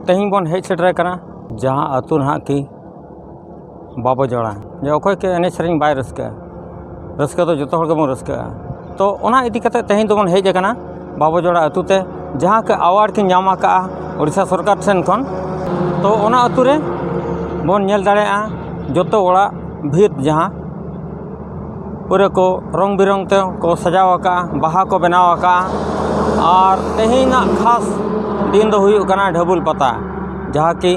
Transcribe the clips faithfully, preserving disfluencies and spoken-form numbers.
ᱛᱮᱦᱮᱧ ᱵᱚᱱ ᱦᱮᱡ ᱥᱮᱴᱮᱨ ᱟᱠᱟᱱᱟ ᱡᱟᱦᱟᱸ ᱟᱹᱛᱩ ᱱᱟᱦᱟᱜ ᱠᱤ ᱵᱟᱵᱚ ᱡᱚᱲᱟ, ᱡᱮ ᱚᱠᱚᱭ ᱠᱚ ᱮᱱᱮᱡ ᱥᱮᱨᱮᱧ ᱵᱟᱭ ᱨᱟᱹᱥᱠᱟᱹᱜᱼᱟ, ᱨᱟᱹᱥᱠᱟᱹ ᱫᱚ ᱡᱚᱛᱚ ᱦᱚᱲ ᱜᱮᱵᱚᱱ ᱨᱟᱹᱥᱠᱟᱹᱜᱼᱟ᱾ ᱛᱚ ᱚᱱᱟ ᱤᱫᱤ ᱠᱟᱛᱮ ᱛᱮᱦᱮᱧ ᱫᱚᱵᱚᱱ ᱦᱮᱡ ᱟᱠᱟᱱᱟ ᱵᱟᱵᱚ ᱡᱚᱲᱟ ᱟᱹᱛᱩ ᱛᱮ, ᱡᱟᱦᱟᱸ ᱠᱤ ᱟᱣᱟᱨᱰ ᱠᱤᱱ ᱧᱟᱢ ᱟᱠᱟᱫᱼᱟ ᱳᱰᱤᱥᱟ ᱥᱚᱨᱠᱟᱨ ᱴᱷᱮᱱ ᱠᱷᱚᱱ᱾ ᱛᱚ ᱚᱱᱟ ᱟᱹᱛᱩ ᱨᱮ ᱵᱚᱱ ᱧᱮᱞ ᱫᱟᱲᱮᱭᱟᱜᱼᱟ ᱡᱚᱛᱚ ᱚᱲᱟᱜ ᱵᱷᱤᱛ ᱡᱟᱦᱟᱸ ᱯᱩᱨᱟᱹ ᱠᱚ ᱨᱚᱝ ᱵᱤᱨᱚᱝ ᱛᱮ ᱠᱚ ᱥᱟᱡᱟᱣ ᱟᱠᱟᱫᱼᱟ, ᱵᱟᱦᱟ ᱠᱚ ᱵᱮᱱᱟᱣ ᱟᱠᱟᱫᱼᱟ᱾ ᱟᱨ ᱛᱮᱦᱮᱧᱟᱜ ᱠᱷᱟᱥ ᱫᱤᱱ ᱫᱚ ᱦᱩᱭᱩᱜ ᱠᱟᱱᱟ ᱰᱷᱟᱹᱵᱩᱞ ᱯᱟᱛᱟ, ᱡᱟᱦᱟᱸ ᱠᱤ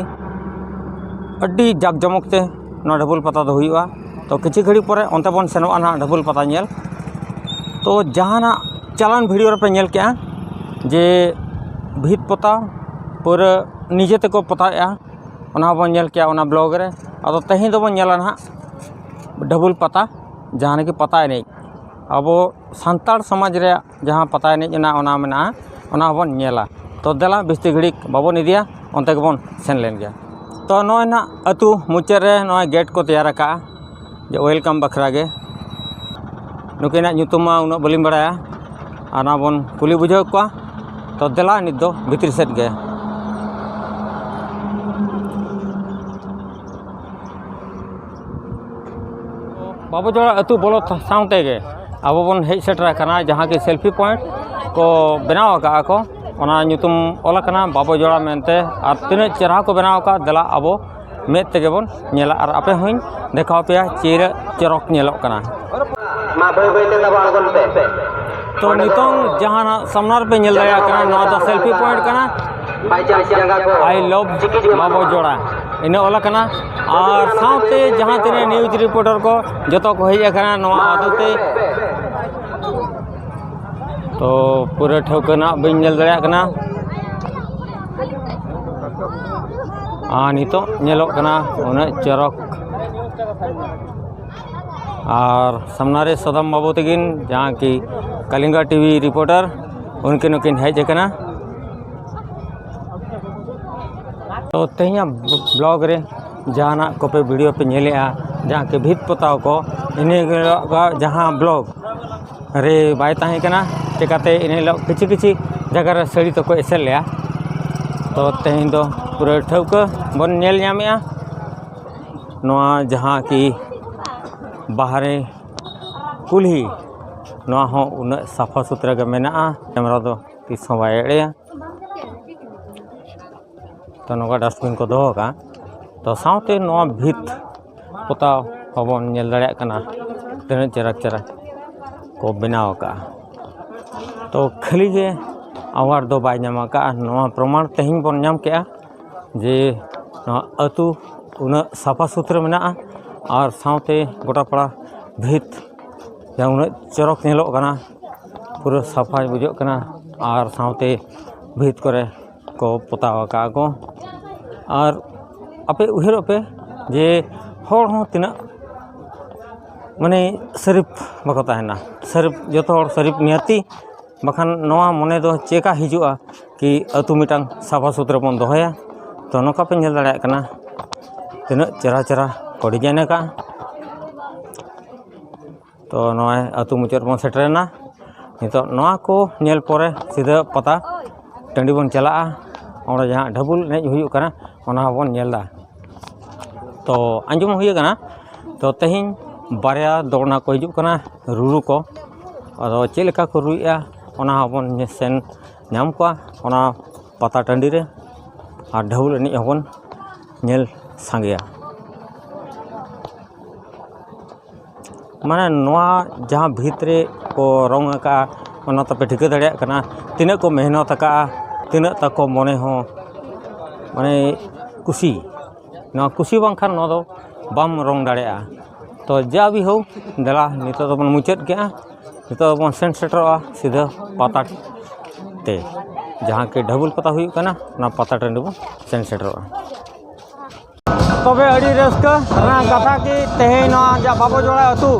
ᱟᱹᱰᱤ ᱡᱟᱠ ᱡᱚᱢᱚᱠ ᱛᱮ ᱱᱚᱣᱟ ᱰᱷᱟᱹᱵᱩᱞ ᱯᱟᱛᱟ ᱫᱚ ᱦᱩᱭᱩᱜᱼᱟ᱾ ᱛᱚ ᱠᱤᱪᱷᱩ ᱜᱷᱟᱹᱲᱤᱡ ᱯᱚᱨᱮ ᱚᱱᱛᱮ ᱵᱚᱱ ᱥᱮᱱᱚᱜᱼᱟ ᱱᱟᱦᱟᱜ ᱰᱷᱟᱹᱵᱩᱞ ᱯᱟᱛᱟ ᱧᱮᱞ᱾ ᱛᱚ ᱡᱟᱦᱟᱱᱟᱜ ᱪᱟᱞᱟᱱ ᱵᱷᱤᱰᱤᱭᱳ ᱨᱮᱯᱮ ᱧᱮᱞ ᱠᱮᱜᱼᱟ ᱡᱮ ᱵᱷᱤᱛ ᱯᱚᱛᱟᱣ ᱯᱩᱨᱟᱹ ᱱᱤᱡᱮ ᱛᱮᱠᱚ ᱯᱚᱛᱟᱣᱮᱜᱼᱟ, ᱚᱱᱟ ᱦᱚᱸᱵᱚᱱ ᱧᱮᱞ ᱠᱮᱜᱼᱟ ᱚᱱᱟ ᱵᱞᱚᱜ ᱨᱮ᱾ ᱟᱫᱚ ᱛᱮᱦᱮᱧ ᱫᱚᱵᱚᱱ ᱧᱮᱞᱟ ᱱᱟᱦᱟᱜ ᱰᱷᱟᱹᱵᱩᱞ ᱯᱟᱛᱟ, ᱡᱟᱦᱟᱸ ᱱᱟᱠᱤ ᱯᱟᱛᱟ ᱮᱱᱮᱡ, ᱟᱵᱚ ᱥᱟᱱᱛᱟᱲ ᱥᱚᱢᱟᱡᱽ ᱨᱮᱭᱟᱜ ᱡᱟᱦᱟᱸ ᱯᱟᱛᱟ ᱮᱱᱮᱡ ᱨᱮᱱᱟᱜ ᱚᱱᱟ ᱢᱮᱱᱟᱜᱼᱟ, ᱚᱱᱟ ᱦᱚᱸᱵᱚᱱ ᱧᱮᱞᱟ᱾ ᱛᱚ ᱫᱮᱞᱟ ᱵᱤᱥᱛᱤ ᱜᱷᱟᱹᱲᱤᱡ ᱵᱟᱵᱚᱱ ᱤᱫᱤᱭᱟ, ᱚᱱᱛᱮ ᱜᱮᱵᱚᱱ ᱥᱮᱱ ᱞᱮᱱ ᱜᱮ᱾ ᱛᱚ ᱱᱚᱜᱼᱚᱭ ᱱᱟᱦᱟᱜ ᱟᱹᱛᱩ ᱢᱩᱪᱟᱹᱫ ᱨᱮ ᱱᱚᱜᱼᱚᱭ ᱜᱮᱴ ᱠᱚ ᱛᱮᱭᱟᱨ ᱟᱠᱟᱫᱼᱟ ᱡᱮ ᱳᱭᱮᱞᱠᱟᱢ ᱵᱟᱠᱷᱨᱟ ᱜᱮ᱾ ᱱᱩᱠᱤᱱᱟᱜ ᱧᱩᱛᱩᱢ ᱢᱟ ᱩᱱᱟᱹᱜ ᱵᱟᱹᱞᱤᱧ ᱵᱟᱲᱟᱭᱟ, ᱟᱨ ᱚᱱᱟ ᱵᱚᱱ ᱠᱩᱞᱤ ᱵᱩᱡᱷᱟᱹᱣ ᱠᱚᱣᱟ᱾ ᱛᱚ ᱫᱮᱞᱟ ᱱᱤᱛ ᱫᱚ ᱵᱷᱤᱛᱨᱤ ᱥᱮᱫ ᱜᱮ᱾ ᱵᱟᱵᱚ ᱡᱚᱲᱟ ᱟᱹᱛᱩ ᱵᱚᱞᱚ ᱥᱟᱶᱛᱮ ᱜᱮ ᱟᱵᱚ ᱵᱚᱱ ᱦᱮᱡ ᱥᱮᱴᱮᱨ ᱟᱠᱟᱱᱟ ᱡᱟᱦᱟᱸ ᱠᱤ ᱥᱮᱞᱯᱷᱤ ᱯᱚᱭᱮᱱᱴ ᱠᱚ ᱵᱮᱱᱟᱣ ᱟᱠᱟᱫᱼᱟ ᱠᱚ, ᱚᱱᱟ ᱧᱩᱛᱩᱢ ᱚᱞ ᱟᱠᱟᱱᱟ ᱵᱟᱵᱚ ᱡᱚᱲᱟ ᱢᱮᱱᱛᱮ᱾ ᱟᱨ ᱛᱤᱱᱟᱹᱜ ᱪᱮᱦᱨᱟ ᱠᱚ ᱵᱮᱱᱟᱣ ᱟᱠᱟᱫ, ᱫᱮᱞᱟ ᱟᱵᱚ ᱢᱮᱫ ᱛᱮᱜᱮ ᱵᱚᱱ ᱧᱮᱞᱟ ᱟᱨ ᱟᱯᱮ ᱦᱚᱸᱧ ᱫᱮᱠᱷᱟᱣ ᱯᱮᱭᱟ ᱪᱮᱫ ᱪᱚᱨᱚᱠ ᱧᱮᱞᱚᱜ ᱠᱟᱱᱟ᱾ ᱢᱟ ᱵᱟᱹᱭ ᱵᱟᱹᱭ ᱛᱮ ᱛᱟᱵᱚ ᱟᱬᱜᱚᱱ ᱯᱮ᱾ ᱛᱚ ᱱᱤᱛᱚᱝ ᱡᱟᱦᱟᱱᱟᱜ ᱥᱟᱢᱱᱟ ᱨᱮᱯᱮ ᱧᱮᱞ ᱫᱟᱲᱮᱭᱟᱜ ᱠᱟᱱᱟ, ᱱᱚᱣᱟ ᱫᱚ ᱥᱮᱞᱯᱷᱤ ᱯᱚᱭᱮᱱᱴ ᱠᱟᱱᱟ᱾ By chance ᱡᱟᱸᱜᱟ ᱠᱚ I love ᱪᱤᱠᱤ ᱡᱚᱢᱟ᱾ ᱵᱟᱵᱚ ᱡᱚᱲᱟ, ᱤᱱᱟᱹ ᱚᱞ ᱟᱠᱟᱱᱟ᱾ ᱟᱨ ᱥᱟᱶᱛᱮ ᱡᱟᱦᱟᱸ ᱛᱤᱱᱟᱹᱜ ᱱᱤᱭᱩᱡᱽ ᱨᱤᱯᱳᱨᱴᱟᱨ ᱠᱚ ᱡᱚᱛᱚ ᱠᱚ ᱦᱮᱡ ᱟᱠᱟᱱᱟ ᱱᱚᱣᱟ ᱟᱹᱛᱩ ᱛᱮ᱾ ᱛᱚ ᱯᱩᱨᱟᱹ ᱴᱷᱟᱹᱣᱠᱟᱹ ᱱᱟᱜ ᱵᱟᱹᱧ ᱧᱮᱞ ᱫᱟᱲᱮᱭᱟᱜ ᱠᱟᱱᱟ᱾ ᱟᱨ ᱱᱤᱛᱚᱜ ᱧᱮᱞᱚᱜ ᱠᱟᱱᱟ ᱩᱱᱟᱹᱜ ᱪᱚᱨᱚᱠ᱾ ᱟᱨ ᱥᱟᱢᱱᱟ ᱨᱮ ᱥᱟᱫᱟᱢ ᱵᱟᱹᱵᱩ ᱛᱟᱹᱠᱤᱱ, ᱡᱟᱦᱟᱸ ᱠᱤ ᱠᱟᱞᱤᱝᱜᱟ ᱴᱤᱵᱷᱤ ᱨᱤᱯᱳᱨᱴᱟᱨ, ᱩᱱᱠᱤᱱ ᱦᱚᱸᱠᱤᱱ ᱦᱮᱡ ᱟᱠᱟᱱᱟ᱾ ᱛᱚ ᱛᱮᱦᱮᱧᱟᱜ ᱵᱞᱚᱜ ᱨᱮ ᱡᱟᱦᱟᱱᱟᱜ ᱠᱚᱯᱮ ᱵᱷᱤᱰᱤᱭᱳ ᱯᱮ ᱧᱮᱞᱮᱜᱼᱟ, ᱡᱟᱦᱟᱸ ᱠᱤ ᱵᱷᱤᱛ ᱯᱚᱛᱟᱣ ᱠᱚ, ᱤᱱᱟᱹ ᱦᱤᱞᱳᱜ ᱡᱟᱦᱟᱸ ᱵᱞᱚᱜ ᱨᱮ ᱵᱟᱭ ᱛᱟᱦᱮᱸ ᱠᱟᱱᱟ, ᱪᱤᱠᱟᱹᱛᱮ ᱤᱱᱟᱹ ᱦᱤᱞᱳᱜ ᱠᱤᱪᱷᱩ ᱠᱤᱪᱷᱩ ᱡᱟᱭᱜᱟ ᱨᱮ ᱥᱟᱹᱲᱤ ᱛᱮᱠᱚ ᱮᱥᱮᱫ ᱞᱮᱜᱼᱟ᱾ ᱛᱚ ᱛᱮᱦᱮᱧ ᱫᱚ ᱯᱩᱨᱟᱹ ᱴᱷᱟᱹᱣᱠᱟᱹ ᱵᱚᱱ ᱧᱮᱞ ᱧᱟᱢᱮᱜᱼᱟ, ᱱᱚᱣᱟ ᱡᱟᱦᱟᱸ ᱠᱤ ᱵᱟᱦᱨᱮ ᱠᱩᱞᱦᱤ, ᱱᱚᱣᱟ ᱦᱚᱸ ᱩᱱᱟᱹᱜ ᱥᱟᱯᱷᱟ ᱥᱩᱛᱨᱟᱹ ᱜᱮ ᱢᱮᱱᱟᱜᱼᱟ, ᱠᱮᱢᱮᱨᱟ ᱫᱚ ᱛᱤᱥ ᱦᱚᱸ ᱵᱟᱭ ᱮᱲᱮᱭᱟ᱾ ᱛᱚ ᱱᱚᱝᱠᱟ ᱰᱟᱥᱴᱵᱤᱱ ᱠᱚ ᱫᱚᱦᱚ ᱠᱟᱜᱼᱟ᱾ ᱛᱚ ᱥᱟᱶᱛᱮ ᱱᱚᱣᱟ ᱵᱷᱤᱛ ᱯᱚᱛᱟᱣ ᱦᱚᱸᱵᱚᱱ ᱧᱮᱞ ᱫᱟᱲᱮᱭᱟᱜ ᱠᱟᱱᱟ, ᱛᱤᱱᱟᱹᱜ ᱪᱮᱦᱨᱟ ᱪᱮᱦᱨᱟ ᱠᱚ ᱵᱮᱱᱟᱣ ᱟᱠᱟᱜᱼᱟ᱾ ᱛᱚ ᱠᱷᱟᱹᱞᱤ ᱜᱮ ᱟᱣᱟᱨ ᱫᱚ ᱵᱟᱭ ᱧᱟᱢ ᱟᱠᱟᱫᱼᱟ᱾ ᱱᱚᱣᱟ ᱯᱨᱚᱢᱟᱬ ᱛᱮᱦᱮᱧ ᱵᱚᱱ ᱧᱟᱢ ᱠᱮᱜᱼᱟ ᱡᱮ ᱱᱚᱣᱟ ᱟᱹᱛᱩ ᱩᱱᱟᱹᱜ ᱥᱟᱯᱷᱟ ᱥᱩᱛᱨᱟᱹ ᱢᱮᱱᱟᱜᱼᱟ, ᱟᱨ ᱥᱟᱶᱛᱮ ᱜᱚᱴᱟ ᱯᱟᱲᱟ ᱵᱷᱤᱛ ᱡᱟᱦᱟᱸ ᱩᱱᱟᱹᱜ ᱪᱚᱨᱚᱠ ᱧᱮᱞᱚᱜ ᱠᱟᱱᱟ, ᱯᱩᱨᱟᱹ ᱥᱟᱯᱷᱟ ᱵᱩᱡᱷᱟᱹᱜ ᱠᱟᱱᱟ, ᱟᱨ ᱥᱟᱶᱛᱮ ᱵᱷᱤᱛ ᱠᱚᱨᱮ ᱠᱚ ᱯᱚᱛᱟᱣ ᱟᱠᱟᱫᱼᱟ ᱠᱚ᱾ ᱟᱨ ᱟᱯᱮ ᱩᱭᱦᱟᱹᱨᱚᱜ ᱯᱮ ᱡᱮ ᱦᱚᱲ ᱦᱚᱸ ᱛᱤᱱᱟᱹᱜ ᱢᱟᱱᱮ ᱥᱟᱹᱨᱤᱯ ᱵᱟᱠᱚ ᱛᱟᱦᱮᱱᱟ, ᱥᱟᱹᱨᱤᱯ, ᱡᱚᱛᱚ ᱦᱚᱲ ᱥᱟᱹᱨᱤᱯ ᱱᱤᱭᱟᱹᱛᱤ, ᱵᱟᱠᱷᱟᱱ ᱱᱚᱣᱟ ᱢᱚᱱᱮ ᱫᱚ ᱪᱮᱠᱟ ᱦᱤᱡᱩᱜᱼᱟ ᱠᱤ ᱟᱹᱛᱩ ᱢᱤᱫᱴᱟᱝ ᱥᱟᱯᱷᱟ ᱥᱩᱛᱨᱟᱹ ᱵᱚᱱ ᱫᱚᱦᱚᱭᱟ᱾ ᱛᱚ ᱱᱚᱝᱠᱟ ᱯᱮ ᱧᱮᱞ ᱫᱟᱲᱮᱭᱟᱜ ᱠᱟᱱᱟ ᱛᱤᱱᱟᱹᱜ ᱪᱮᱦᱨᱟ ᱪᱮᱦᱨᱟ ᱠᱚ ᱰᱤᱡᱟᱭᱤᱱ ᱟᱠᱟᱫᱼᱟ᱾ ᱛᱚ ᱱᱚᱜᱼᱚᱭ ᱟᱹᱛᱩ ᱢᱩᱪᱟᱹᱫ ᱵᱚᱱ ᱥᱮᱴᱮᱨᱮᱱᱟ᱾ ᱱᱤᱛᱚᱜ ᱱᱚᱣᱟ ᱠᱚ ᱧᱮᱞ ᱯᱚᱨᱮ ᱥᱤᱫᱷᱟᱹ ᱯᱟᱛᱟ ᱴᱟᱺᱰᱤ ᱵᱚᱱ ᱪᱟᱞᱟᱜᱼᱟ᱾ ᱚᱸᱰᱮ ᱡᱟᱦᱟᱸ ᱰᱷᱟᱹᱵᱩᱞ ᱮᱱᱮᱡ ᱦᱩᱭᱩᱜ ᱠᱟᱱᱟ, ᱚᱱᱟ ᱦᱚᱸᱵᱚᱱ ᱧᱮᱞ ᱮᱫᱟ᱾ ᱛᱚ ᱟᱸᱡᱚᱢ ᱦᱩᱭ ᱟᱠᱟᱱᱟ, ᱛᱚ ᱛᱮᱦᱮᱧ ᱵᱟᱨᱭᱟ ᱫᱚᱞ ᱱᱟᱜ ᱠᱚ ᱦᱤᱡᱩᱜ ᱠᱟᱱᱟ ᱨᱩᱨᱩ ᱠᱚ᱾ ᱟᱫᱚ ᱪᱮᱫ ᱞᱮᱠᱟ ᱠᱚ ᱨᱩᱭᱮᱫᱼᱟ, ᱚᱱᱟ ᱦᱚᱸᱵᱚᱱ ᱥᱮᱱ ᱧᱟᱢ ᱠᱚᱣᱟ ᱚᱱᱟ ᱯᱟᱛᱟ ᱴᱟᱺᱰᱤ ᱨᱮ, ᱟᱨ ᱰᱷᱟᱹᱵᱩᱞ ᱮᱱᱮᱡ ᱦᱚᱸᱵᱚᱱ ᱧᱮᱞ ᱥᱟᱸᱜᱮᱭᱟ᱾ ᱢᱟᱱᱮ ᱱᱚᱣᱟ ᱡᱟᱦᱟᱸ ᱵᱷᱤᱛ ᱨᱮ ᱠᱚ ᱨᱚᱝ ᱟᱠᱟᱫᱼᱟ, ᱚᱱᱟ ᱛᱟᱯᱮ ᱴᱷᱤᱠᱟᱹ ᱫᱟᱲᱮᱭᱟᱜ ᱠᱟᱱᱟ ᱛᱤᱱᱟᱹᱜ ᱠᱚ ᱢᱮᱦᱱᱚᱛ ᱟᱠᱟᱫᱼᱟ, ᱛᱤᱱᱟᱹᱜ ᱛᱟᱠᱚ ᱢᱚᱱᱮ ᱦᱚᱸ ᱢᱟᱱᱮ ᱠᱩᱥᱤ᱾ ᱱᱚᱣᱟ ᱠᱩᱥᱤ ᱵᱟᱝᱠᱷᱟᱱ ᱱᱚᱣᱟ ᱫᱚ ᱵᱟᱢ ᱨᱚᱝ ᱫᱟᱲᱮᱭᱟᱜᱼᱟ᱾ ᱛᱚ ᱡᱟ ᱵᱤᱦᱳ, ᱫᱮᱞᱟ ᱱᱤᱛᱚᱜ ᱫᱚᱵᱚᱱ ᱢᱩᱪᱟᱹᱫ ᱠᱮᱜᱼᱟ, ᱱᱤᱛᱚᱜ ᱫᱚᱵᱚᱱ ᱥᱮᱱ ᱥᱮᱴᱮᱨᱚᱜᱼᱟ ᱥᱤᱫᱷᱟᱹ ᱯᱟᱛᱟ ᱛᱮ, ᱡᱟᱦᱟᱸ ᱠᱤ ᱰᱷᱟᱹᱵᱩᱞ ᱯᱟᱛᱟ ᱦᱩᱭᱩᱜ ᱠᱟᱱᱟ, ᱚᱱᱟ ᱯᱟᱛᱟ ᱴᱟᱺᱰᱤ ᱵᱚᱱ ᱥᱮᱱ ᱥᱮᱴᱮᱨᱚᱜᱼᱟ᱾ ᱛᱚᱵᱮ ᱟᱹᱰᱤ ᱨᱟᱹᱥᱠᱟᱹ ᱨᱮᱱᱟᱜ ᱠᱟᱛᱷᱟ ᱠᱤ ᱛᱮᱦᱮᱧ ᱱᱚᱣᱟ ᱡᱟ ᱵᱟᱵᱚ ᱡᱚᱲᱟ ᱟᱹᱛᱩ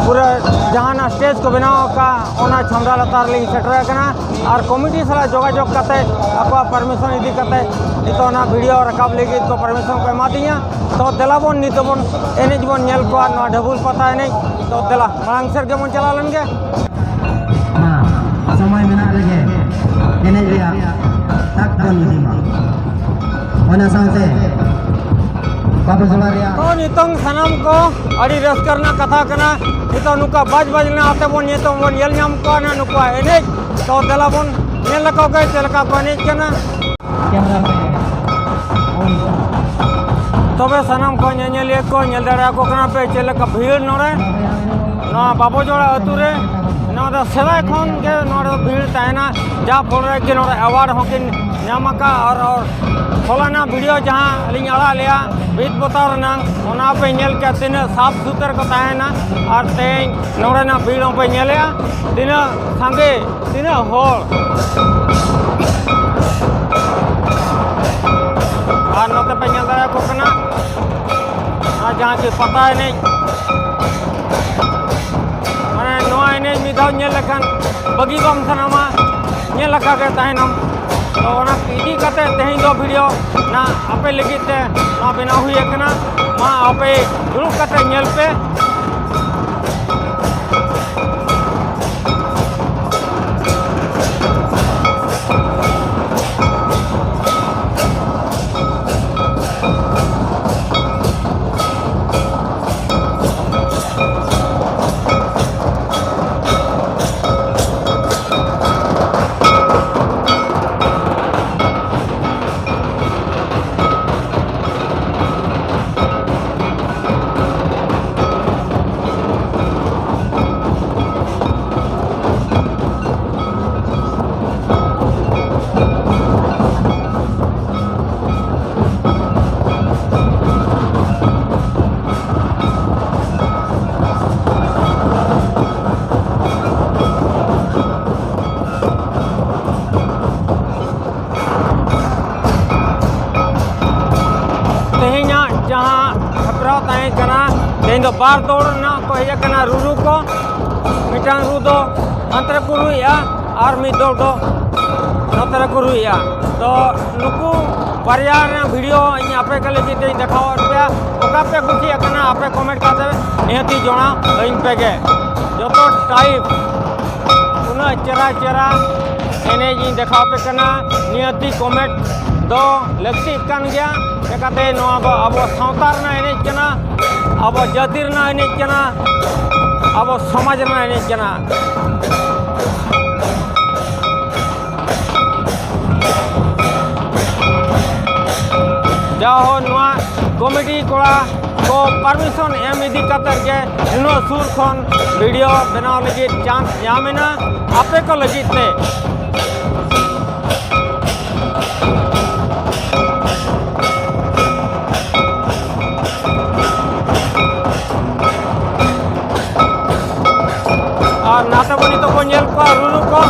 ᱯᱩᱨᱟᱹ ᱡᱟᱦᱟᱱᱟᱜ ᱥᱴᱮᱡᱽ ᱠᱚ ᱵᱮᱱᱟᱣ ᱟᱠᱟᱫ, ᱚᱱᱟ ᱪᱷᱟᱢᱰᱟ ᱞᱟᱛᱟᱨ ᱨᱮᱞᱤᱧ ᱥᱮᱴᱮᱨ ᱟᱠᱟᱱᱟ᱾ ᱟᱨ ᱠᱚᱢᱤᱴᱤ ᱥᱟᱞᱟᱜ ᱡᱳᱜᱟᱡᱳᱜᱽ ᱠᱟᱛᱮ ᱟᱠᱚᱣᱟᱜ ᱯᱟᱨᱢᱤᱥᱚᱱ ᱤᱫᱤ ᱠᱟᱛᱮ ᱱᱤᱛᱚᱜ ᱚᱱᱟ ᱵᱷᱤᱰᱤᱭᱳ ᱨᱟᱠᱟᱵ ᱞᱟᱹᱜᱤᱫ ᱠᱚ ᱯᱟᱨᱢᱤᱥᱚᱱ ᱠᱚ ᱮᱢᱟᱫᱤᱧᱟ᱾ ᱛᱚ ᱫᱮᱞᱟ ᱵᱚᱱ ᱱᱤᱛ ᱵᱚᱱ ᱮᱱᱮᱡ ᱵᱚᱱ ᱧᱮᱞ ᱠᱚᱣᱟ ᱱᱚᱣᱟ ᱰᱷᱟᱹᱵᱩᱞ ᱯᱟᱛᱟ ᱮᱱᱮᱡ᱾ ᱛᱚ ᱫᱮᱞᱟ ᱢᱟᱲᱟᱝ ᱥᱮᱫ ᱜᱮᱵᱚᱱ ᱪᱟᱞᱟᱣ ᱞᱮᱱ ᱜᱮ᱾ ᱢᱮᱱᱟᱜ ᱨᱮᱜᱮ ᱮᱱᱮᱡ ᱨᱮᱭᱟᱜ ᱛᱟᱠ ᱵᱚᱱ ᱤᱫᱤ ᱢᱟ᱾ ᱚᱱᱟ ᱥᱟᱶᱛᱮ ᱵᱟᱵᱩ ᱡᱚᱲᱟ ᱨᱮᱭᱟᱜ ᱛᱚ ᱱᱤᱛᱚᱝ ᱥᱟᱱᱟᱢ ᱠᱚ ᱟᱹᱰᱤ ᱨᱟᱹᱥᱠᱟᱹ ᱨᱮᱱᱟᱜ ᱠᱟᱛᱷᱟ ᱠᱟᱱᱟ᱾ ᱱᱤᱛᱚᱜ ᱱᱚᱝᱠᱟ ᱵᱟᱡᱽ ᱵᱟᱡᱽᱱᱟ ᱟᱛᱮ ᱵᱚᱱ ᱱᱤᱛᱚᱝ ᱵᱚᱱ ᱧᱮᱞ ᱧᱟᱢ ᱠᱚᱣᱟ ᱱᱟᱜ ᱱᱩᱠᱩᱣᱟᱜ ᱮᱱᱮᱡ᱾ ᱛᱚ ᱫᱮᱞᱟ ᱵᱚᱱ ᱧᱮᱞ ᱞᱮᱠᱚ ᱜᱮ ᱪᱮᱫ ᱞᱮᱠᱟ ᱠᱚ ᱮᱱᱮᱡ ᱠᱟᱱᱟ᱾ ᱠᱮᱢᱨᱟ ᱢᱮᱱ ᱛᱚᱵᱮ ᱥᱟᱱᱟᱢ ᱠᱚ ᱧᱮᱧᱮᱞᱤᱭᱟᱹ ᱠᱚ ᱧᱮᱞ ᱫᱟᱲᱮᱭᱟᱠᱚ ᱠᱟᱱᱟ ᱯᱮ ᱪᱮᱫ ᱞᱮᱠᱟ ᱵᱷᱤᱲ ᱱᱚᱰᱮ ᱱᱚᱣᱟ ᱵᱟᱵᱚᱡᱚᱲᱟ ᱟᱹᱛᱩ ᱨᱮ᱾ ᱱᱚᱣᱟ ᱫᱚ ᱥᱮᱫᱟᱭ ᱠᱷᱚᱱ ᱜᱮ ᱱᱚᱰᱮ ᱵᱷᱤᱲ ᱛᱟᱦᱮᱱᱟ, ᱡᱟ ᱯᱷᱚᱞ ᱨᱮ ᱜᱮ ᱱᱚᱰᱮ ᱮᱣᱟᱨᱰ ᱦᱚᱸᱠᱤᱱ ᱧᱟᱢ ᱟᱠᱟᱫ᱾ ᱟᱨ, ᱟᱨ ᱦᱚᱞᱟᱱᱟᱜ ᱵᱷᱤᱰᱤᱭᱳ ᱡᱟᱦᱟᱸ ᱞᱤᱧ ᱟᱲᱟᱜ ᱞᱮᱜᱼᱟ ᱵᱷᱤᱛ ᱯᱚᱛᱟᱣ ᱨᱮᱱᱟᱝ, ᱚᱱᱟ ᱯᱮ ᱧᱮᱞ ᱠᱮᱫ ᱛᱤᱱᱟᱹᱜ ᱥᱟᱯᱷ ᱥᱩᱛᱟᱹᱨ ᱠᱚ ᱛᱟᱦᱮᱱᱟ᱾ ᱟᱨ ᱛᱮᱦᱮᱧ ᱱᱚᱰᱮᱱᱟᱜ ᱵᱷᱤᱲ ᱦᱚᱸᱯᱮ ᱧᱮᱞᱮᱜᱼᱟ ᱛᱤᱱᱟᱹᱜ ᱥᱟᱸᱜᱮ, ᱛᱤᱱᱟᱹᱜ ᱦᱚᱲ᱾ ᱟᱨ ᱱᱚᱛᱮ ᱯᱮ ᱧᱮᱞ ᱫᱟᱲᱮᱭᱟᱠᱚ ᱠᱟᱱᱟ ᱟᱨ ᱡᱟᱦᱟᱸ ᱠᱤ ᱯᱟᱛᱟ ᱮᱱᱮᱡ, ᱢᱟᱱᱮ ᱱᱚᱣᱟ ᱮᱱᱮᱡ ᱢᱤᱫ ᱫᱷᱟᱣ ᱧᱮᱞ ᱞᱮᱠᱷᱟᱱ ᱵᱟᱹᱜᱤ ᱵᱟᱢ ᱥᱟᱱᱟᱢᱟ, ᱧᱮᱞ ᱟᱠᱟᱫ ᱜᱮ ᱛᱟᱦᱮᱱᱟᱢ᱾ ᱛᱚ ᱚᱱᱟ ᱤᱫᱤ ᱠᱟᱛᱮ ᱛᱮᱦᱮᱧ ᱫᱚ ᱵᱷᱤᱰᱤᱭᱳ ᱱᱟ ᱟᱯᱮ ᱞᱟᱹᱜᱤᱫ ᱛᱮ ᱱᱚᱣᱟ ᱵᱮᱱᱟᱣ ᱦᱩᱭ ᱟᱠᱟᱱᱟ᱾ ᱢᱟ ᱟᱯᱮ ᱫᱩᱲᱩᱵ ᱠᱟᱛᱮ ᱧᱮᱞ ᱯᱮ᱾ ᱛᱮᱦᱮᱧᱟᱜ ᱡᱟᱦᱟᱸ ᱦᱮᱯᱨᱟᱣ ᱛᱟᱦᱮᱸ ᱠᱟᱱᱟ, ᱛᱮᱦᱮᱧ ᱫᱚ ᱵᱟᱨ ᱫᱚᱞ ᱨᱮᱱᱟᱜ ᱠᱚ ᱦᱮᱡ ᱟᱠᱟᱱᱟ ᱨᱩᱨᱩ ᱠᱚ᱾ ᱢᱤᱫᱴᱟᱝ ᱨᱩ ᱫᱚ ᱦᱟᱱᱛᱮ ᱨᱮᱠᱚ ᱨᱩᱭᱮᱫᱼᱟ ᱟᱨ ᱢᱤᱫ ᱫᱚᱞ ᱫᱚ ᱱᱚᱛᱮ ᱨᱮᱠᱚ ᱨᱩᱭᱮᱫᱼᱟ᱾ ᱛᱚ ᱱᱩᱠᱩ ᱵᱟᱨᱭᱟ ᱨᱮᱱᱟᱜ ᱵᱷᱤᱰᱤᱭᱳ ᱤᱧ ᱟᱯᱮ ᱠᱚ ᱞᱟᱹᱜᱤᱫ ᱛᱮᱧ ᱫᱮᱠᱷᱟᱣᱟᱫ ᱯᱮᱭᱟ᱾ ᱚᱠᱟ ᱯᱮ ᱠᱩᱥᱤᱭᱟᱜ ᱠᱟᱱᱟ ᱟᱯᱮ ᱠᱚᱢᱮᱱᱴ ᱠᱟᱛᱮ ᱱᱤᱦᱟᱹᱛᱤ ᱡᱚᱱᱟᱣ ᱟᱹᱧ ᱯᱮᱜᱮ᱾ ᱡᱚᱛᱚ ᱴᱟᱭᱤᱯ ᱩᱱᱟᱹᱜ ᱪᱮᱦᱨᱟ ᱪᱮᱦᱨᱟ ᱮᱱᱮᱡ ᱤᱧ ᱫᱮᱠᱷᱟᱣ ᱟᱯᱮ ᱠᱟᱱᱟ᱾ ᱱᱤᱦᱟᱹᱛᱤ comment ᱫᱚ ᱞᱟᱹᱠᱛᱤᱜ ᱠᱟᱱ ᱜᱮᱭᱟ᱾ ᱪᱮᱠᱟᱛᱮ ᱱᱚᱣᱟ ᱫᱚ ᱟᱵᱚ ᱥᱟᱶᱛᱟ ᱨᱮᱱᱟᱜ ᱮᱱᱮᱡ ᱠᱟᱱᱟ, ᱟᱵᱚ ᱡᱟᱹᱛᱤ ᱨᱮᱱᱟᱜ ᱮᱱᱮᱡ ᱠᱟᱱᱟ, ᱟᱵᱚ ᱥᱚᱢᱟᱡᱽ ᱨᱮᱱᱟᱜ ᱮᱱᱮᱡ ᱠᱟᱱᱟ᱾ ᱡᱟᱦᱳ, ᱱᱚᱣᱟ ᱠᱚᱢᱤᱴᱤ ᱠᱚᱲᱟ ᱠᱚ permission ᱮᱢ ᱤᱫᱤ ᱠᱟᱛᱮ ᱜᱮ ᱱᱩᱱᱟᱹᱜ ᱥᱩᱨ ᱠᱷᱚᱱ video ᱵᱮᱱᱟᱣ ᱞᱟᱹᱜᱤᱫ chance ᱧᱟᱢ ᱮᱱᱟ ᱟᱯᱮ ᱠᱚ ᱞᱟᱹᱜᱤᱫ ᱛᱮ᱾ ᱟᱨ ᱱᱟᱛᱮ ᱵᱚᱱ ᱱᱤᱛᱚᱜ ᱵᱚᱱ ᱧᱮᱞ ᱠᱚᱣᱟ ᱨᱩᱨᱩ ᱠᱚ,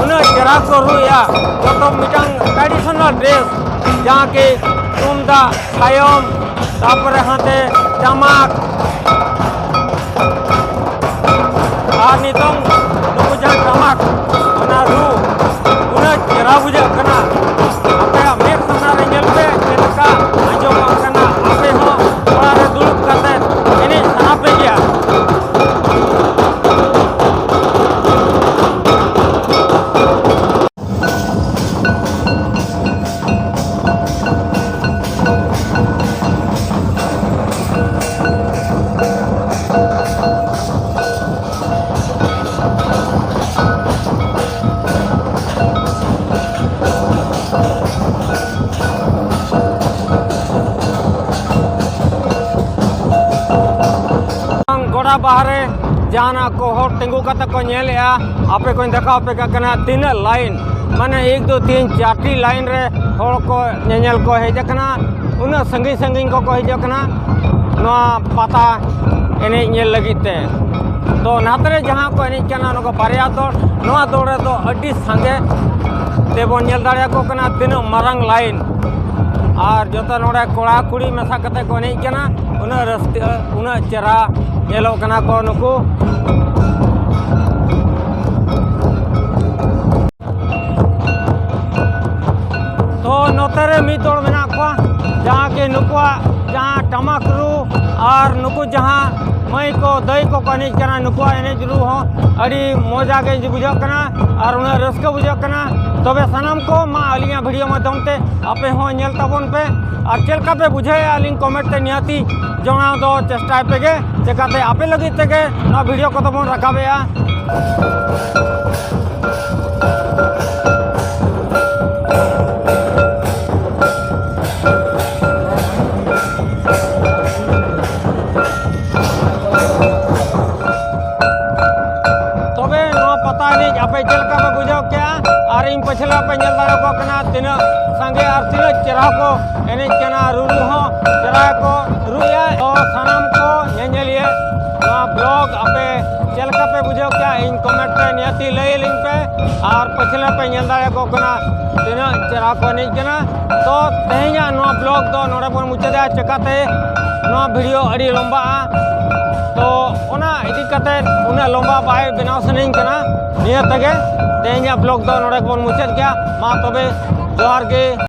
ᱩᱱᱟᱹᱜ ᱪᱮᱦᱨᱟ ᱠᱚ ᱨᱩᱭᱟ, ᱡᱚᱛᱚ ᱢᱤᱫᱴᱟᱝ traditional dress, ᱡᱟᱦᱟᱸ ᱠᱤ ᱛᱩᱢᱫᱟᱜ, ᱪᱷᱟᱭᱚᱢ, ᱛᱟᱨᱯᱚᱨᱮ ᱦᱟᱱᱛᱮ ᱴᱟᱢᱟᱠ, ᱟᱨ ᱱᱤᱛᱚᱝ ᱱᱩᱠᱩ ᱡᱟᱦᱟᱸ ᱴᱟᱢᱟᱠ, ᱚᱱᱟ ᱨᱩ ᱩᱱᱟᱹᱜ ᱪᱮᱦᱨᱟ ᱵᱩᱡᱷᱟᱹᱜ ᱠᱟᱱᱟ᱾ ᱟᱯᱮᱭᱟᱜ ᱢᱮᱫ ᱥᱟᱢᱱᱟ ᱨᱮ ᱧᱮᱞ ᱯᱮ ᱪᱮᱫ ᱞᱮᱠᱟ ᱟᱸᱡᱚᱢᱚᱜ ᱠᱟᱱᱟ᱾ ᱟᱯᱮ ᱦᱚᱸ ᱚᱲᱟᱜ ᱨᱮ ᱫᱩᱲᱩᱵ ᱠᱟᱛᱮ ᱮᱱᱮᱡ ᱥᱟᱱᱟ ᱯᱮ ᱜᱮᱭᱟ᱾ ᱜᱚᱰᱟ ᱵᱟᱦᱨᱮ ᱡᱟᱦᱟᱱᱟᱜ ᱠᱚ ᱦᱚᱲ ᱛᱤᱸᱜᱩ ᱠᱟᱛᱮ ᱠᱚ ᱧᱮᱞᱮᱜᱼᱟ᱾ ᱟᱯᱮ ᱠᱚᱧ ᱫᱮᱠᱷᱟᱣ ᱟᱯᱮ ᱠᱟᱜ ᱠᱟᱱᱟ ᱛᱤᱱᱟᱹᱜ line, ᱢᱟᱱᱮ ᱮᱠ ᱫᱩ ᱛᱤᱱ ᱪᱟᱨᱴᱤ line ᱨᱮ ᱦᱚᱲ ᱠᱚ ᱧᱮᱧᱮᱞ ᱠᱚ ᱦᱮᱡ ᱟᱠᱟᱱᱟ᱾ ᱩᱱᱟᱹᱜ ᱥᱟᱺᱜᱤᱧ ᱥᱟᱺᱜᱤᱧ ᱠᱚᱠᱚ ᱦᱤᱡᱩᱜ ᱠᱟᱱᱟ ᱱᱚᱣᱟ ᱯᱟᱛᱟ ᱮᱱᱮᱡ ᱧᱮᱞ ᱞᱟᱹᱜᱤᱫ ᱛᱮ᱾ ᱛᱚ ᱱᱟᱛᱮ ᱨᱮ ᱡᱟᱦᱟᱸ ᱠᱚ ᱮᱱᱮᱡ ᱠᱟᱱᱟ, ᱱᱚᱣᱟ ᱠᱚ ᱵᱟᱨᱭᱟ ᱫᱚᱞ, ᱱᱚᱣᱟ ᱫᱚᱞ ᱨᱮᱫᱚ ᱟᱹᱰᱤ ᱥᱟᱸᱜᱮ ᱛᱮᱵᱚᱱ ᱧᱮᱞ ᱫᱟᱲᱮᱭᱟᱠᱚ ᱠᱟᱱᱟ, ᱛᱤᱱᱟᱹᱜ ᱢᱟᱨᱟᱝ line᱾ ᱟᱨ ᱡᱚᱛᱚ ᱱᱚᱰᱮ ᱠᱚᱲᱟ ᱠᱩᱲᱤ ᱢᱮᱥᱟ ᱠᱟᱛᱮ ᱠᱚ ᱮᱱᱮᱡ ᱠᱟᱱᱟ, ᱩᱱᱟᱹᱜ ᱨᱟᱹᱥᱠᱟᱹ, ᱩᱱᱟᱹᱜ ᱪᱮᱦᱨᱟ ᱧᱮᱞᱚᱜ ᱠᱟᱱᱟ ᱠᱚ ᱱᱩᱠᱩ᱾ ᱛᱚ ᱱᱚᱛᱮ ᱨᱮ ᱢᱤᱫ ᱫᱚᱞ ᱢᱮᱱᱟᱜ ᱠᱚᱣᱟ, ᱡᱟᱦᱟᱸ ᱠᱤ ᱱᱩᱠᱩᱣᱟᱜ ᱡᱟᱦᱟᱸ ᱴᱟᱢᱟᱠ ᱨᱩ ᱟᱨ ᱱᱩᱠᱩ ᱡᱟᱦᱟᱸ ᱢᱟᱹᱭ ᱠᱚ, ᱫᱟᱹᱭ ᱠᱚᱠᱚ ᱮᱱᱮᱡ ᱠᱟᱱᱟ, ᱱᱩᱠᱩᱣᱟᱜ ᱮᱱᱮᱡ ᱨᱩ ᱦᱚᱸ ᱟᱹᱰᱤ ᱢᱚᱡᱟ ᱜᱮ ᱵᱩᱡᱷᱟᱹᱜ ᱠᱟᱱᱟ ᱟᱨ ᱩᱱᱟᱹᱜ ᱨᱟᱹᱥᱠᱟᱹ ᱵᱩᱡᱷᱟᱹᱜ ᱠᱟᱱᱟ᱾ ᱛᱚᱵᱮ ᱥᱟᱱᱟᱢ ᱠᱚ ᱢᱟ ᱟᱹᱞᱤᱧᱟᱜ video ᱢᱟᱫᱽᱫᱷᱚᱢ ᱛᱮ ᱟᱯᱮ ᱦᱚᱸ ᱧᱮᱞ ᱛᱟᱵᱚᱱ ᱯᱮ ᱟᱨ ᱪᱮᱫ ᱞᱮᱠᱟ ᱯᱮ ᱵᱩᱡᱷᱟᱹᱣᱮᱫᱼᱟ ᱟᱹᱞᱤᱧ comment ᱛᱮ ᱱᱤᱦᱟᱹᱛᱤ ᱡᱟᱱᱟᱣ ᱫᱚ ᱪᱮᱥᱴᱟᱭ ᱯᱮᱜᱮ, ᱪᱮᱠᱟᱛᱮ ᱟᱯᱮ ᱞᱟᱹᱜᱤᱫ ᱛᱮᱜᱮ ᱱᱚᱣᱟ video ᱠᱚᱫᱚ ᱵᱚᱱ ᱨᱟᱠᱟᱵᱮᱜᱼᱟ᱾ ᱛᱚᱵᱮ ᱱᱚᱣᱟ ᱯᱟᱛᱟ ᱮᱱᱮᱡ ᱟᱯᱮ ᱪᱮᱫ ᱞᱮᱠᱟ ᱯᱮ ᱵᱩᱡᱷᱟᱹᱣ ᱠᱮᱜᱼᱟ? ᱟᱨ ᱤᱧ ᱯᱟᱹᱪᱷᱞᱟᱹ ᱯᱮ ᱧᱮᱞ ᱫᱟᱲᱮᱭᱟᱠᱚ ᱠᱟᱱᱟ ᱛᱤᱱᱟᱹᱜ ᱥᱟᱸᱜᱮ ᱟᱨ ᱛᱤᱱᱟᱹᱜ ᱪᱮᱦᱨᱟ ᱠᱚ ᱮᱱᱮᱡ ᱠᱟᱱᱟ, ᱨᱩᱨᱩ ᱦᱚᱸ ᱪᱮᱦᱨᱟ ᱠᱚ ᱨᱩᱭᱟ᱾ ᱛᱚ ᱥᱟᱱᱟᱢ ᱠᱚ ᱧᱮᱧᱮᱞᱤᱭᱟᱹ ᱱᱚᱣᱟ vlog ᱟᱯᱮ ᱪᱮᱫ ᱞᱮᱠᱟ ᱯᱮ ᱵᱩᱡᱷᱟᱹᱣ ᱠᱮᱜᱼᱟ? ᱤᱧ comment ᱨᱮ ᱱᱤᱦᱟᱹᱛᱤ ᱞᱟᱹᱭ ᱟᱹᱞᱤᱧ ᱯᱮ᱾ ᱟᱨ ᱯᱟᱹᱪᱷᱞᱟᱹ ᱯᱮ ᱧᱮᱞ ᱫᱟᱲᱮᱭᱟᱠᱚ ᱠᱟᱱᱟ ᱛᱤᱱᱟᱹᱜ ᱪᱮᱦᱨᱟ ᱠᱚ ᱮᱱᱮᱡ ᱠᱟᱱᱟ᱾ ᱛᱚ ᱛᱮᱦᱮᱧᱟᱜ ᱱᱚᱣᱟ vlog ᱫᱚ ᱱᱚᱰᱮ ᱵᱚᱱ ᱢᱩᱪᱟᱹᱫᱟ, ᱪᱮᱠᱟᱛᱮ ᱱᱚᱣᱟ video ᱟᱹᱰᱤ ᱞᱚᱢᱵᱟᱜᱼᱟ᱾ ᱛᱚ ᱚᱱᱟ ᱤᱫᱤ ᱠᱟᱛᱮ ᱩᱱᱟᱹᱜ ᱞᱚᱢᱵᱟ ᱵᱟᱭ ᱵᱮᱱᱟᱣ ᱥᱟᱱᱟᱧ ᱠᱟᱱᱟ᱾ ᱱᱤᱭᱟᱹ ᱛᱮᱜᱮ ᱛᱮᱦᱮᱧᱟᱜ vlog ᱫᱚ ᱱᱚᱰᱮ ᱜᱮᱵᱚᱱ ᱢᱩᱪᱟᱹᱫ ᱜᱮᱭᱟ᱾ ᱢᱟ ᱛᱚᱵᱮ ᱡᱚᱦᱟᱨ ᱜᱮ᱾